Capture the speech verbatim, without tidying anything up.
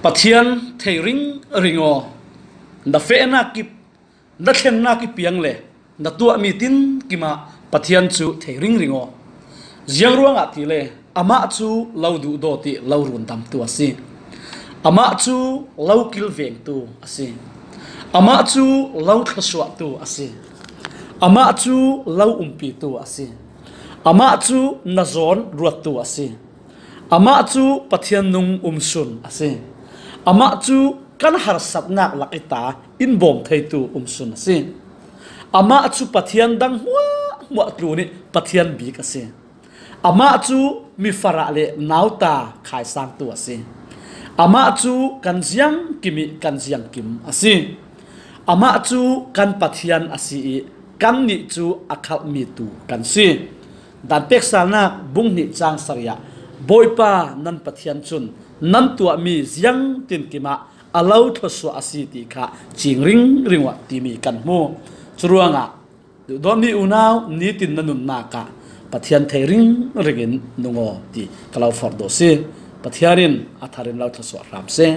Pathian thei ringring aw. Na fehna kip, na thlenna kip piang le na tuahmi tin kimah Pathian cu thei ringring aw. Ziang ruangah tile amah cu lo duhdawt ih lo rundamtu a si. Amah cu lo kilvengtu a si. Amah cu lo thluasuahtu a si. Amah cu lo umpitu a si. Amah cu na zawn ruattu a si. Amah cu Pathian nung umsun a si. Amah cu kan harsatnak lak ih ta in bawm theitu umsun a si. Amah cu pathian dang hmuahhmuah tlun ih Pathian bik a si. Amah cu mifarah le nauta khaisangtu a si. Amah cu kan ziangkim ih kan ziangkim a si. Amah cu kan Pathian a si ih kannih cu a khalhmitu kan si. Daan peksalnak bung hnih cang sarih ah, Bawipa nan Pathian cun nan tuahmi ziangtinkim ah a lo thluasuah a si ti kha cing ringring uh ah timi kan hmu. Curuangah duhdawtmi unau, nitin na nunnak ah Pathian thei ringring in nung aw ti ka lo forh duh si. Pathian in a thar in lo thluasuah hram seh.